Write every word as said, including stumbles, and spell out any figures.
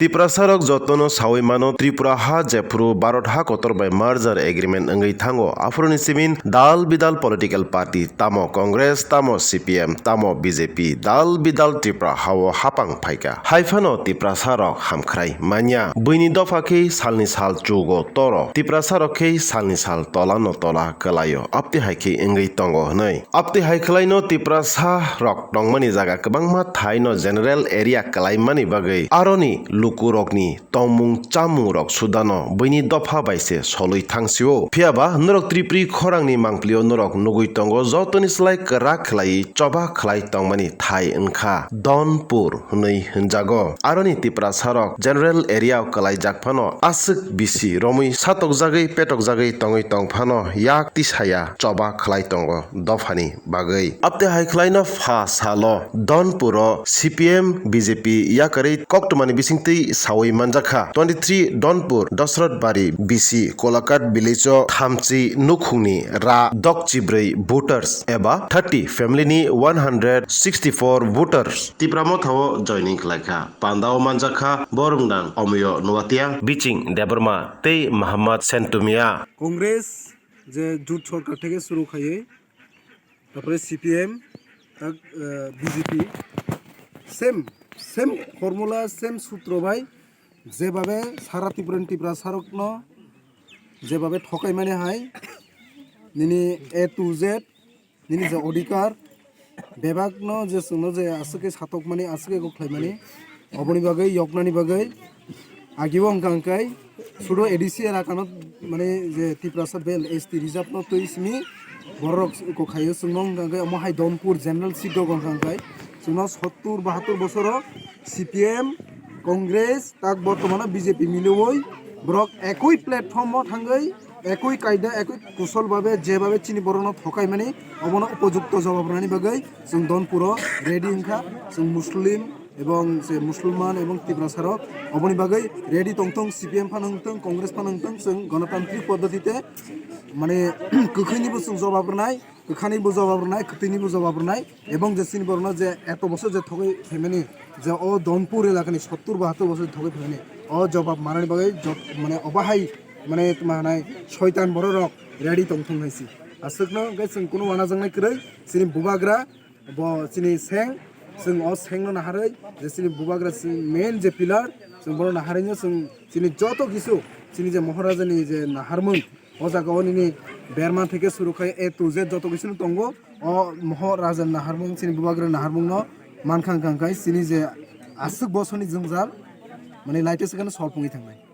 Tiprasarok jotono sawi mano, Tripura ha jephuru Bharat ha kotor bai merger agreement wngwi thango, aphuruni simin dal bidal political party, tamo Congress, tamo C P M, tamo B J P, dal bidal Tripura hao hapang phaikha. Haiphano Tiprasarok hamkhrai manya. Buini dopha khe salni sal chugo toro. Tiprasarok khe salni sal tola no tola kwlaio. Abtwi hai khe wngwi tongo hwnwi. Abtwi hai khwlaino Tiprasa rok tongmani jaga kwbangma thaino general area kwlaimani bagwi aroni lukurokni tongmung chamungrok sudano buini dopha bai se solwi thangsio. Phiyaba norok Tripuri khorangni mangpilio norok nugwi tongo, jotoni slai kwrak khwlaiwi choba khwlai tongmani thai wngkha Donpur hwnwi hwnjago. Aroni Tiprasarok general area o kwlaijak phano aswk bisi romwi satokjagwi petokjagwi tongwi tong phano yak tisaya choba khwlai tongo dophani bagwi. Abtwi hai khwlaino pha salo Donpuro C P M, B J P yakarwi koktwmani bisingtwi sawi manjakha. Twenty three Donpur, Dosrat Bari, B C, Kolakat village o thamchi nukhungni ra dokchibrwi voters eba thirty family ni one hundred sixty four voters Tipra Motha o joining khlaikha. Pandao manjakha borok nang Omoyo Nuatia, Biching Debbarma tei Mohammad Sentumia. Congress je jut sorkar theke suru khaiwi, tarpore C P M, tak, eh, B J P, same, same formula, same sutro bai, jebabe sara Tripura ni Tiprasarokno jebabe thokai mani hai, nini A to Z, nini je odhikar, bebakno je chwngno je aswk khe satok mani, aswk khe kok khlai mani, oboni bagwi, yoknani bagwi, Agi bo wngkha hwnkhe sudo A D C elakano, mane, je Tiprasa Belt S T reserve no twi simi borok kok khaio. Chwngno wngkha hwnkhe omo hai Donpur general seat rok wngkha hwnkhe chwngno sottur bahattur bosoro C P M, Congress, tak bortomano B J P miliwi borok ekoi platform o thangwi ekoi kaida, ekoi kusol babe, je babe chini borokno thokai mani, obono upojukto jawab rwnani bagwi chwng Donpuro ready wngkha. Chwng Muslim ebong se Musulman ebong Tiprasa rok oboni bagwi ready tongthung, C P M phano wngthung, Congress phano wngthung, chwng gonotantrik poddotite, mane, kwkhwini bo chwng jawab rwnai, kwkhani bo jawab rwnai, kwtwini bo jawab rwnai, ebong je chini borokno je eto bosor je thogwi phaimani, je o Donpur elakani sottur bahattur bosor thogwi phaimani, o jawab manani bagwi jot-, mane, obo hai, mane, tma hanai, soitan borok rok ready tongthung hai si. Aswkno hwnkhe chwng kunu wanajaknai kwrwi, chini bubagra, bo chini seng, chwng o sengno naharwi, je chini bubagra, chini main je pillar, chwng bono naharwino chwng chini joto kisu, chini je Maharaja ni je naharmung, o jaga o nini berma theke suru khai A to Z joto kisu no tongo. O Maharaja ni naharmung, chini bubagra ni naharmung no mankha hwnkha hwnkhe chini je aswk bosorni jwngjal, mane, laite se solve wngwi thangnai.